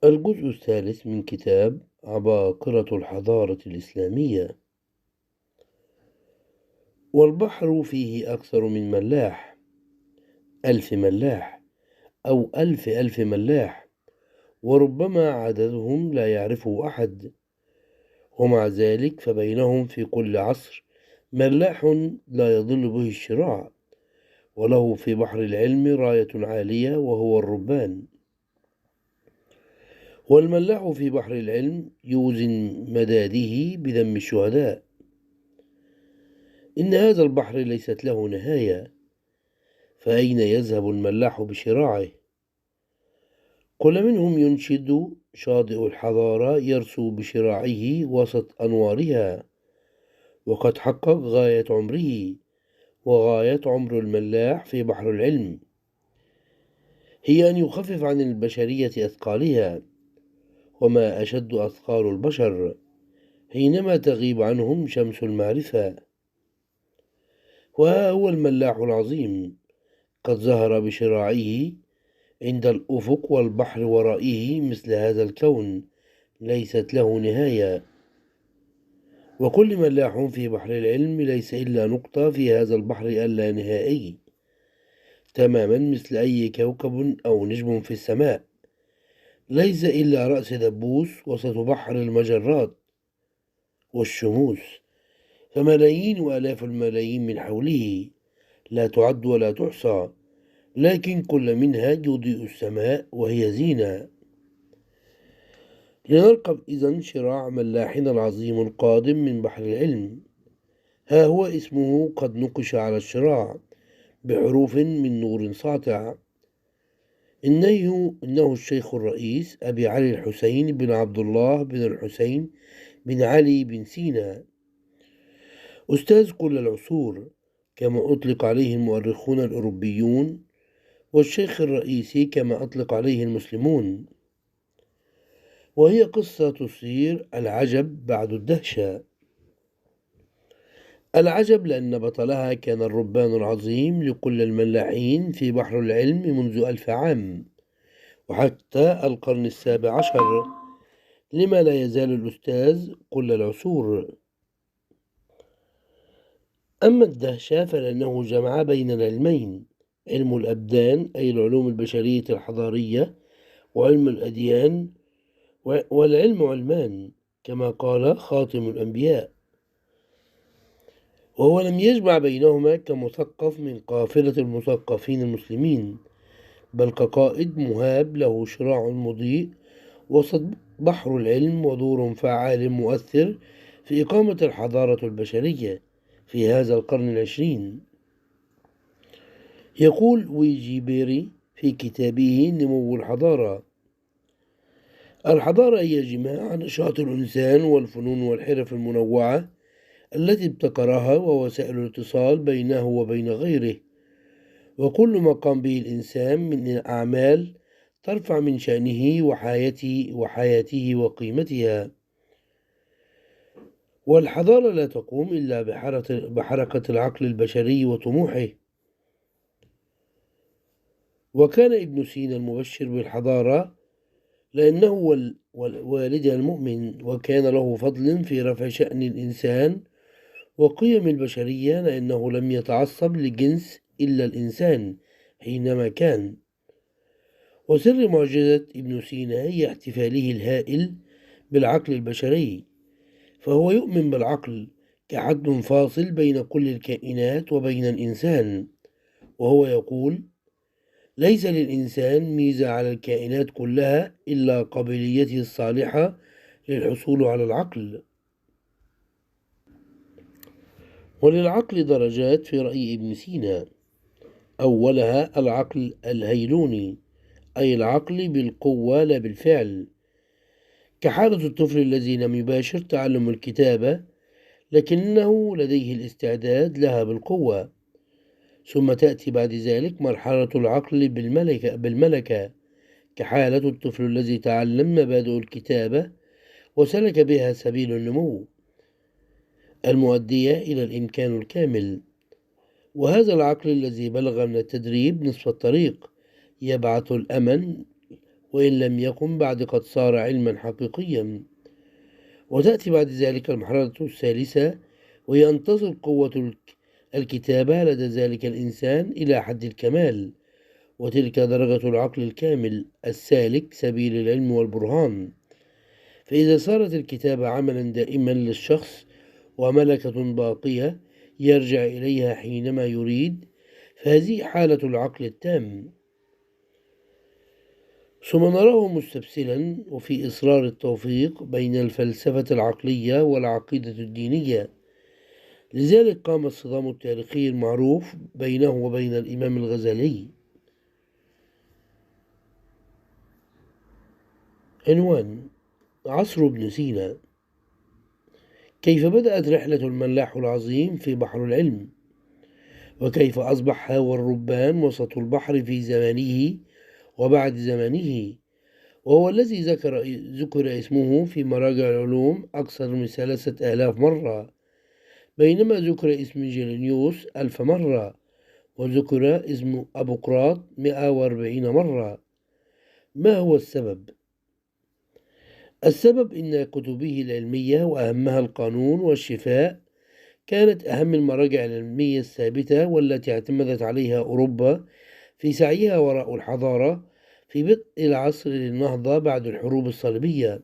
الجزء الثالث من كتاب عباقرة الحضارة الإسلامية. والبحر فيه أكثر من ملاح، 1000 ملاح أو ألف ملاح، وربما عددهم لا يعرفه أحد، ومع ذلك فبينهم في كل عصر ملاح لا يضل به الشراع، وله في بحر العلم راية عالية وهو الربان. والملاح في بحر العلم يوزن مداده بدم الشهداء. إن هذا البحر ليست له نهاية، فأين يذهب الملاح بشراعه؟ كل منهم ينشد شاطئ الحضارة يرسو بشراعه وسط أنوارها، وقد حقق غاية عمره، وغاية عمر الملاح في بحر العلم هي أن يخفف عن البشرية أثقالها. وما أشد أثقال البشر حينما تغيب عنهم شمس المعرفة. وها هو الملاح العظيم قد ظهر بشراعه عند الأفق، والبحر ورائه مثل هذا الكون ليست له نهاية. وكل ملاح في بحر العلم ليس إلا نقطة في هذا البحر اللانهائي، تماما مثل أي كوكب أو نجم في السماء، ليس إلا رأس دبوس وسط بحر المجرات والشموس، فملايين وآلاف الملايين من حوله لا تعد ولا تحصى، لكن كل منها يضيء السماء وهي زينة. لنرقب إذن شراع ملاحنا العظيم القادم من بحر العلم. ها هو اسمه قد نقش على الشراع بحروف من نور ساطع. إنه الشيخ الرئيس أبي علي الحسين بن عبد الله بن الحسين بن علي بن سينا، أستاذ كل العصور كما أطلق عليه المؤرخون الأوروبيون، والشيخ الرئيسي كما أطلق عليه المسلمون. وهي قصة تصير العجب بعد الدهشة. العجب لأن بطلها كان الربان العظيم لكل الملاحين في بحر العلم منذ 1000 عام وحتى القرن ال17. لما لا يزال الأستاذ كل العصور. أما الدهشة فلأنه جمع بين العلمين، علم الأبدان أي العلوم البشرية الحضارية، وعلم الأديان، والعلم علمان كما قال خاتم الأنبياء. وهو لم يجمع بينهما كمثقف من قافلة المثقفين المسلمين، بل كقائد مهاب له شراع مضيء وسط بحر العلم ودور فعال مؤثر في إقامة الحضارة البشرية في هذا القرن العشرين. يقول ويجي بيري في كتابه نمو الحضارة: الحضارة هي جماع نشاط الإنسان والفنون والحرف المنوعة التي ابتكرها ووسائل الاتصال بينه وبين غيره، وكل ما قام به الإنسان من أعمال ترفع من شأنه وحياته وقيمتها. والحضارة لا تقوم إلا بحركة العقل البشري وطموحه. وكان ابن سينا المبشر بالحضارة لأنه والدها المؤمن، وكان له فضل في رفع شأن الإنسان وقيم البشرية، لأنه لم يتعصب لجنس إلا الإنسان حينما كان. وسر معجزة ابن سينا هي احتفاله الهائل بالعقل البشري، فهو يؤمن بالعقل كحد فاصل بين كل الكائنات وبين الإنسان. وهو يقول: ليس للإنسان ميزة على الكائنات كلها إلا قابليته الصالحة للحصول على العقل. وللعقل درجات في رأي ابن سينا، أولها العقل الهيلوني، أي العقل بالقوة لا بالفعل، كحالة الطفل الذي لم يباشر تعلم الكتابة لكنه لديه الاستعداد لها بالقوة. ثم تأتي بعد ذلك مرحلة العقل بالملكة كحالة الطفل الذي تعلم مبادئ الكتابة وسلك بها سبيل النمو المؤدية إلى الإمكان الكامل. وهذا العقل الذي بلغ من التدريب نصف الطريق يبعث الأمل وإن لم يكن بعد قد صار علما حقيقيا. وتأتي بعد ذلك المرحلة الثالثة، وهي أن تصل قوة الكتابة لدى ذلك الإنسان إلى حد الكمال، وتلك درجة العقل الكامل السالك سبيل العلم والبرهان. فإذا صارت الكتابة عملا دائما للشخص وملكة باقية يرجع إليها حينما يريد، فهذه حالة العقل التام. ثم نراه مستبسلا وفي إصرار التوفيق بين الفلسفة العقلية والعقيدة الدينية. لذلك قام الصدام التاريخي المعروف بينه وبين الإمام الغزالي. عنوان: عصر ابن سينا. كيف بدأت رحلة الملاح العظيم في بحر العلم، وكيف أصبح هو الربان وسط البحر في زمانه وبعد زمانه، وهو الذي ذكر اسمه في مراجع العلوم أكثر من 3000 مرة، بينما ذكر اسم جالينيوس 1000 مرة، وذكر اسم أبوقراط 140 مرة. ما هو السبب؟ السبب إن كتبه العلمية وأهمها القانون والشفاء كانت أهم المراجع العلمية الثابتة والتي اعتمدت عليها أوروبا في سعيها وراء الحضارة في بدء العصر للنهضة بعد الحروب الصليبية.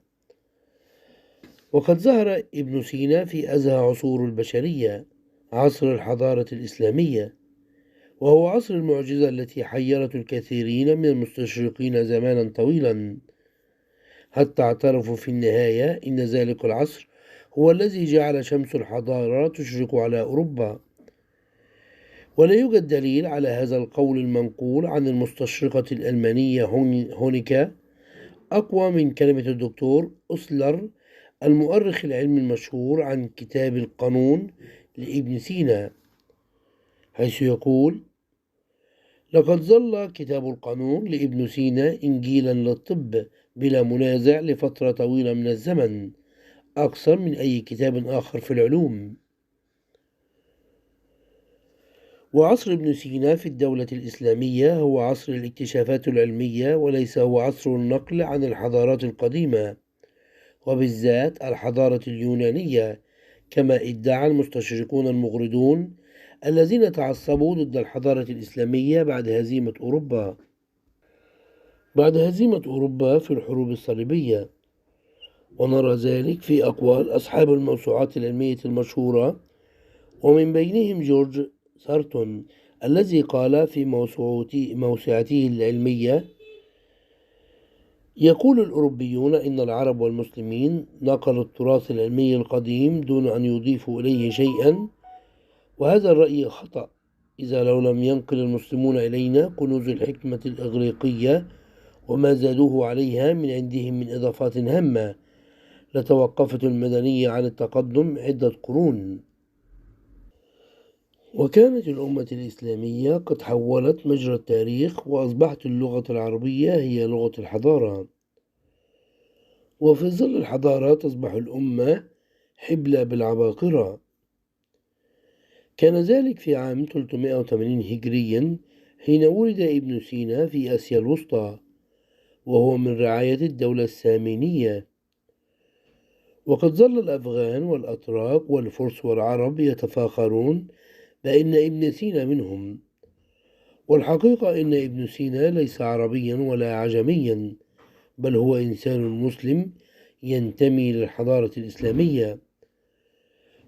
وقد ظهر ابن سينا في أزهى عصور البشرية، عصر الحضارة الإسلامية، وهو عصر المعجزة التي حيرت الكثيرين من المستشرقين زمانا طويلا، حتى اعترفوا في النهاية إن ذلك العصر هو الذي جعل شمس الحضارة تشرق على أوروبا. ولا يوجد دليل على هذا القول المنقول عن المستشرقة الألمانية هونيكا أقوى من كلمة الدكتور أوسلر المؤرخ العلمي المشهور عن كتاب القانون لابن سينا، حيث يقول: لقد ظل كتاب القانون لابن سينا إنجيلا للطب بلا منازع لفترة طويلة من الزمن، أكثر من أي كتاب آخر في العلوم. وعصر ابن سينا في الدولة الإسلامية هو عصر الاكتشافات العلمية، وليس هو عصر النقل عن الحضارات القديمة، وبالذات الحضارة اليونانية، كما ادعى المستشرقون المغردون الذين تعصبوا ضد الحضارة الإسلامية بعد هزيمة أوروبا في الحروب الصليبية. ونرى ذلك في أقوال أصحاب الموسوعات العلمية المشهورة، ومن بينهم جورج سارتون الذي قال في موسوعته العلمية: يقول الأوروبيون إن العرب والمسلمين نقلوا التراث العلمي القديم دون أن يضيفوا إليه شيئا، وهذا الرأي خطأ. إذا لو لم ينقل المسلمون إلينا كنوز الحكمة الإغريقية وما زادوه عليها من عندهم من إضافات هامة، لتوقفت المدنية عن التقدم عدة قرون. وكانت الأمة الإسلامية قد حولت مجرى التاريخ، وأصبحت اللغة العربية هي لغة الحضارة، وفي ظل الحضارة تصبح الأمة حبلى بالعباقرة. كان ذلك في عام 380 هجريا حين ولد ابن سينا في آسيا الوسطى، وهو من رعاية الدولة السامانية. وقد ظل الأفغان والأتراك والفرس والعرب يتفاخرون بأن ابن سينا منهم، والحقيقة أن ابن سينا ليس عربيا ولا عجميا، بل هو إنسان مسلم ينتمي للحضارة الإسلامية.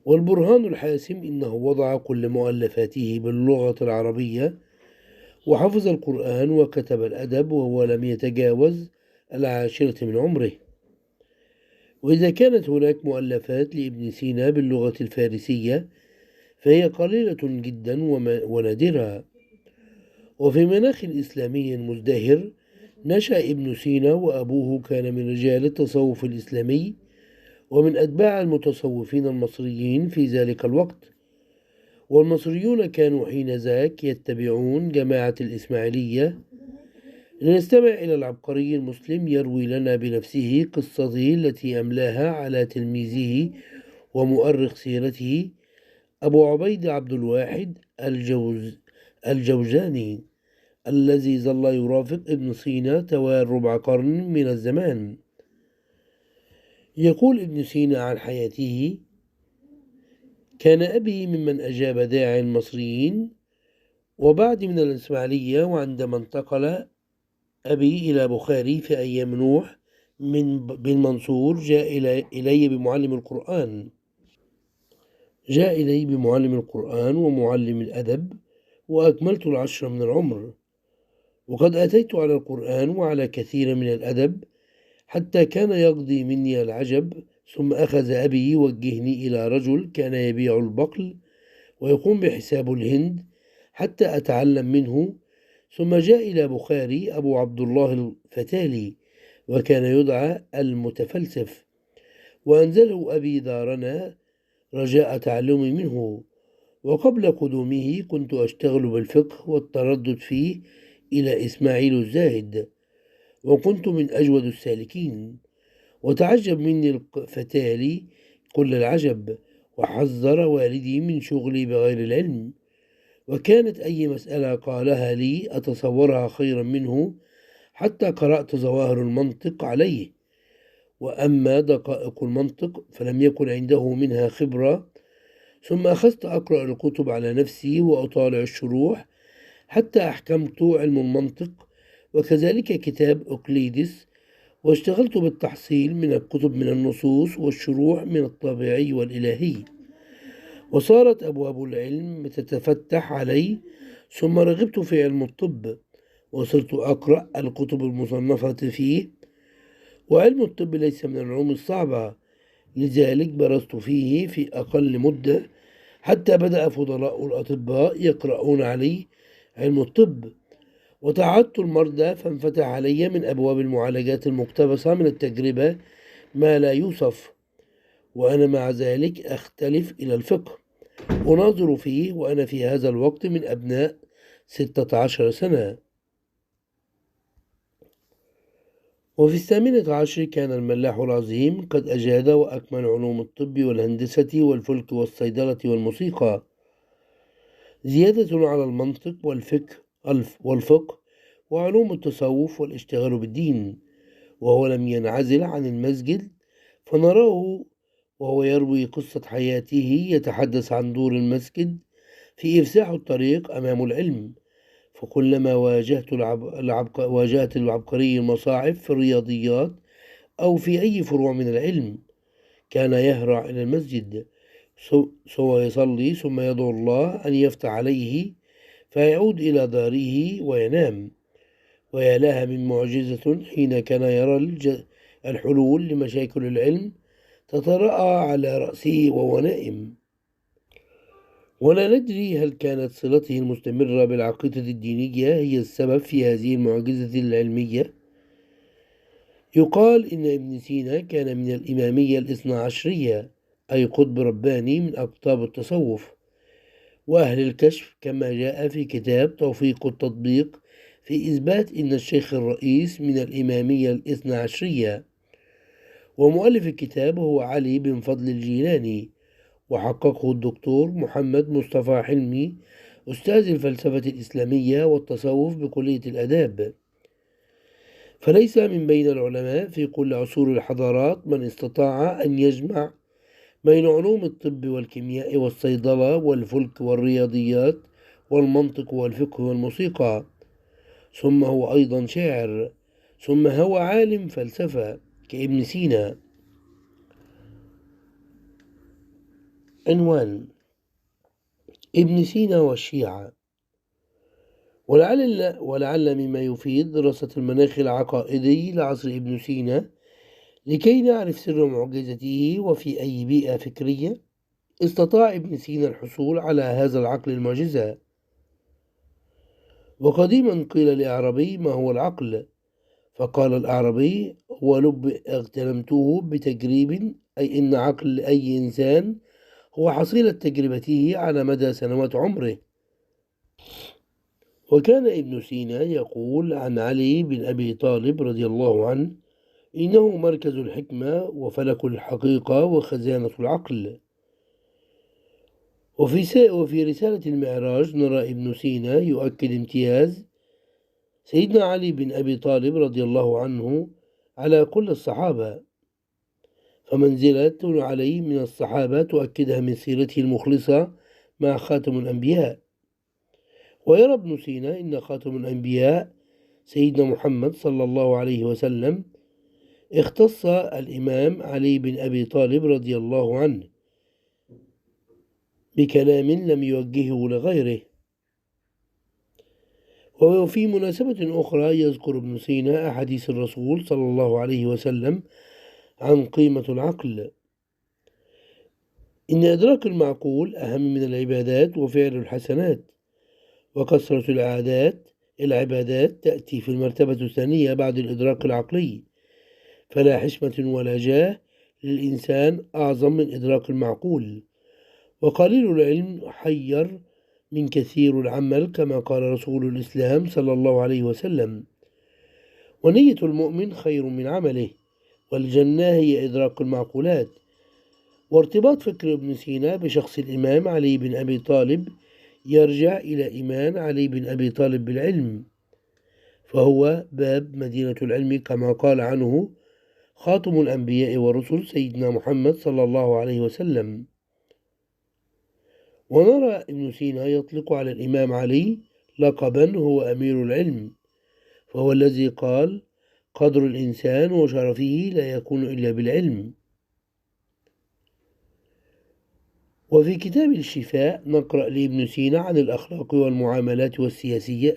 والبرهان الحاسم إنه وضع كل مؤلفاته باللغة العربية، وحفظ القرآن وكتب الأدب وهو لم يتجاوز 10 من عمره. وإذا كانت هناك مؤلفات لابن سينا باللغة الفارسية فهي قليلة جدا ونادرة. وفي مناخ إسلامي مزدهر نشأ ابن سينا، وأبوه كان من رجال التصوف الإسلامي ومن أتباع المتصوفين المصريين في ذلك الوقت. والمصريون كانوا حينذاك يتبعون جماعة الإسماعيلية. لنستمع إلى العبقري المسلم يروي لنا بنفسه قصته التي أملاها على تلميذه ومؤرخ سيرته أبو عبيد عبد الواحد الجوزاني الذي ظل يرافق ابن سينا توالي ربع قرن من الزمان. يقول ابن سينا عن حياته: كان أبي ممن أجاب داعي المصريين وبعد من الإسماعيلية، وعندما انتقل أبي إلى بخاري في أيام نوح بالمنصور جاء إلي بمعلم القرآن ومعلم الأدب، وأكملت 10 من العمر، وقد أتيت على القرآن وعلى كثير من الأدب حتى كان يقضي مني العجب. ثم أخذ أبي يوجهني إلى رجل كان يبيع البقل ويقوم بحساب الهند حتى أتعلم منه. ثم جاء إلى بخاري أبو عبد الله الفتالي، وكان يدعى المتفلسف، وأنزله أبي دارنا رجاء تعلمي منه. وقبل قدومه كنت أشتغل بالفقه والتردد فيه إلى إسماعيل الزاهد، وكنت من أجود السالكين. وتعجب مني الفتالي كل العجب، وحذر والدي من شغلي بغير العلم، وكانت أي مسألة قالها لي أتصورها خيرا منه، حتى قرأت ظواهر المنطق عليه، وأما دقائق المنطق فلم يكن عنده منها خبرة. ثم أخذت أقرأ الكتب على نفسي وأطالع الشروح حتى أحكمت علم المنطق، وكذلك كتاب أقليدس، واشتغلت بالتحصيل من الكتب من النصوص والشروح من الطبيعي والإلهي، وصارت أبواب العلم تتفتح علي. ثم رغبت في علم الطب وصرت أقرأ الكتب المصنفة فيه، وعلم الطب ليس من العلوم الصعبة، لذلك برزت فيه في أقل مدة حتى بدأ فضلاء الأطباء يقرؤون علي علم الطب، وتعدت المرضى فانفتح علي من أبواب المعالجات المقتبسة من التجربة ما لا يوصف، وأنا مع ذلك أختلف إلى الفقه أناظر فيه وأنا في هذا الوقت من أبناء 16 سنة. وفي 18 كان الملاح العظيم قد أجاد وأكمل علوم الطب والهندسة والفلك والصيدلة والموسيقى، زيادة على المنطق والفقه وعلوم التصوف والاشتغال بالدين. وهو لم ينعزل عن المسجد، فنراه وهو يروي قصة حياته يتحدث عن دور المسجد في إفساح الطريق أمام العلم. فكلما واجهت العبقري المصاعب في الرياضيات أو في أي فروع من العلم كان يهرع إلى المسجد، ثم يصلي، ثم يدعو الله أن يفتح عليه، فيعود إلى داره وينام. ويا لها من معجزة حين كان يرى الحلول لمشاكل العلم تتراءى على رأسه وهو نائم. ولا ندري هل كانت صلته المستمرة بالعقيدة الدينية هي السبب في هذه المعجزة العلمية. يقال إن ابن سينا كان من الإمامية الاثنى عشرية، أي قطب رباني من أقطاب التصوف وأهل الكشف، كما جاء في كتاب توفيق التطبيق في إثبات أن الشيخ الرئيس من الإمامية الاثنى عشرية. ومؤلف الكتاب هو علي بن فضل الجيلاني، وحققه الدكتور محمد مصطفى حلمي أستاذ الفلسفة الإسلامية والتصوف بكلية الآداب. فليس من بين العلماء في كل عصور الحضارات من استطاع أن يجمع بين علوم الطب والكيمياء والصيدلة والفلك والرياضيات والمنطق والفقه والموسيقى. ثم هو أيضا شاعر، ثم هو عالم فلسفة كابن سينا. عنوان: ابن سينا والشيعة. ولعل مما يفيد دراسة المناخ العقائدي لعصر ابن سينا لكي نعرف سر معجزته وفي أي بيئة فكرية استطاع ابن سينا الحصول على هذا العقل المعجزة. وقديما قيل لأعربي: ما هو العقل؟ فقال الأعربي: هو لب اغتنمته بتجريب، أي إن عقل أي إنسان هو حصيلة تجربته على مدى سنوات عمره. وكان ابن سينا يقول عن علي بن أبي طالب رضي الله عنه: إنه مركز الحكمة وفلك الحقيقة وخزانة العقل. وفي رسالة المعراج نرى ابن سينا يؤكد امتياز سيدنا علي بن أبي طالب رضي الله عنه على كل الصحابة، فمنزلة علي من الصحابة تؤكدها من سيرته المخلصة مع خاتم الأنبياء. ويرى ابن سينا إن خاتم الأنبياء سيدنا محمد صلى الله عليه وسلم اختص الإمام علي بن أبي طالب رضي الله عنه بكلام لم يوجهه لغيره. وفي مناسبة أخرى يذكر ابن سينا أحاديث الرسول صلى الله عليه وسلم عن قيمة العقل: إن إدراك المعقول أهم من العبادات وفعل الحسنات، وكثرة العبادات تأتي في المرتبة الثانية بعد الإدراك العقلي، فلا حشمة ولا جاه للإنسان أعظم من إدراك المعقول. وقليل العلم حير من كثير العمل، كما قال رسول الإسلام صلى الله عليه وسلم: ونية المؤمن خير من عمله، والجنة هي إدراك المعقولات. وارتباط فكر ابن سينا بشخص الإمام علي بن أبي طالب يرجع إلى إيمان علي بن أبي طالب بالعلم، فهو باب مدينة العلم، كما قال عنه خاتم الأنبياء والرسل سيدنا محمد صلى الله عليه وسلم. ونرى ابن سينا يطلق على الإمام علي لقبا هو أمير العلم، فهو الذي قال: قدر الإنسان وشرفه لا يكون إلا بالعلم. وفي كتاب الشفاء نقرأ لابن سينا عن الأخلاق والمعاملات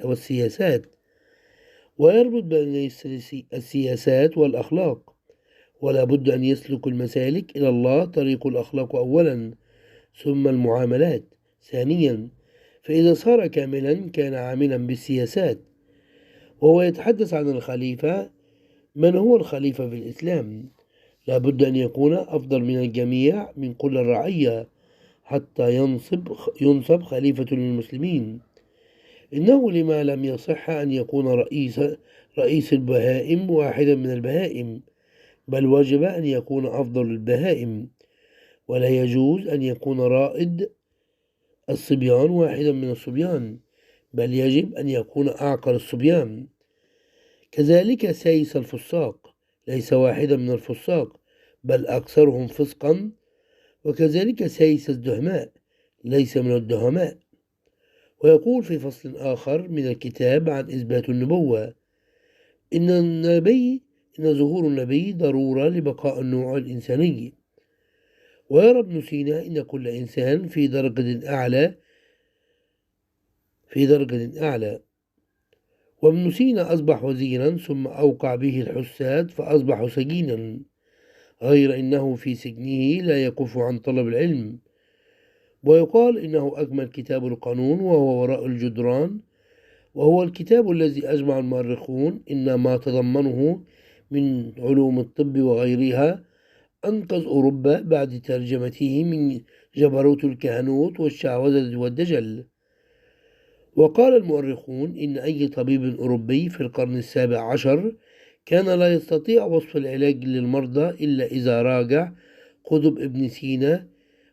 والسياسات، ويربط بين السياسات والأخلاق، ولا بد أن يسلك المسالك إلى الله طريق الأخلاق أولا ثم المعاملات ثانيا، فإذا صار كاملا كان عاملا بالسياسات. وهو يتحدث عن الخليفة. من هو الخليفة في الإسلام؟ لا بد أن يكون أفضل من الجميع من كل الرعية حتى ينصب خليفة للمسلمين. إنه لما لم يصح أن يكون رئيس البهائم واحدا من البهائم، بل وجب أن يكون أفضل البهائم، ولا يجوز أن يكون رائد الصبيان واحدا من الصبيان، بل يجب أن يكون أعقل الصبيان. كذلك سايس الفساق ليس واحدا من الفساق، بل أكثرهم فسقا. وكذلك سايس الدهماء ليس من الدهماء. ويقول في فصل آخر من الكتاب عن إثبات النبوة: إن ظهور النبي ضرورة لبقاء النوع الإنساني. ويرى ابن سينا إن كل إنسان في درجة أعلى. وابن سينا أصبح وزيرا ثم أوقع به الحساد فأصبح سجينا، غير إنه في سجنه لا يكف عن طلب العلم. ويقال إنه أكمل كتاب القانون وهو وراء الجدران، وهو الكتاب الذي أجمع المؤرخون إن ما تضمنه من علوم الطب وغيرها أنقذ أوروبا بعد ترجمته من جبروت الكهنوت والشعوذة والدجل. وقال المؤرخون إن أي طبيب أوروبي في القرن السابع عشر كان لا يستطيع وصف العلاج للمرضى إلا إذا راجع كتب ابن سينا،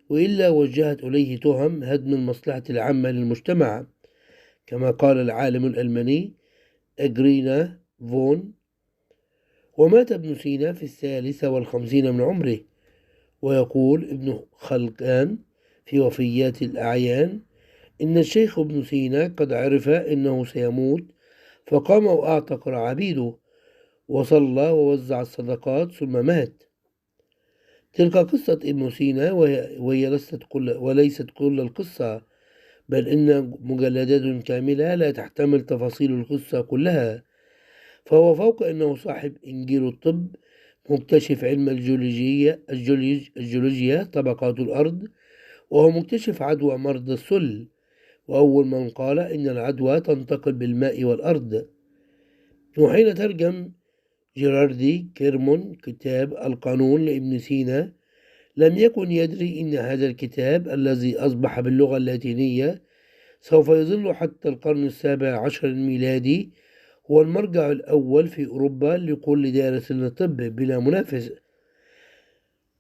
وإلا وجهت إليه تهم هدم المصلحة العامة للمجتمع، كما قال العالم الألماني أجرينا فون. ومات ابن سينا في 53 من عمره. ويقول ابن خلقان في وفيات الأعيان: إن الشيخ ابن سينا قد عرف إنه سيموت، فقام وأعتق عبيده وصلى ووزع الصدقات ثم مات. تلك قصة ابن سينا، وهي وليست كل القصة، بل إن مجلدات كاملة لا تحتمل تفاصيل القصة كلها. فهو فوق أنه صاحب إنجيل الطب، مكتشف علم الجيولوجيا طبقات الأرض، وهو مكتشف عدوى مرض السل، وأول من قال إن العدوى تنتقل بالماء والأرض. وحين ترجم جيراردي كيرمون كتاب القانون لابن سينا لم يكن يدري إن هذا الكتاب الذي أصبح باللغة اللاتينية سوف يظل حتى القرن السابع عشر الميلادي هو المرجع الأول في أوروبا لكل دارس للطب بلا منافس.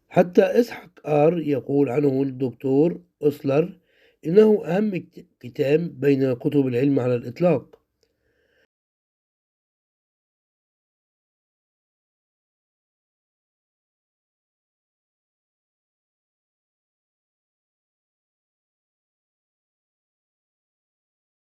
حتى إسحاق يقول عنه الدكتور أسلر إنه أهم كتاب بين كتب العلم على الإطلاق.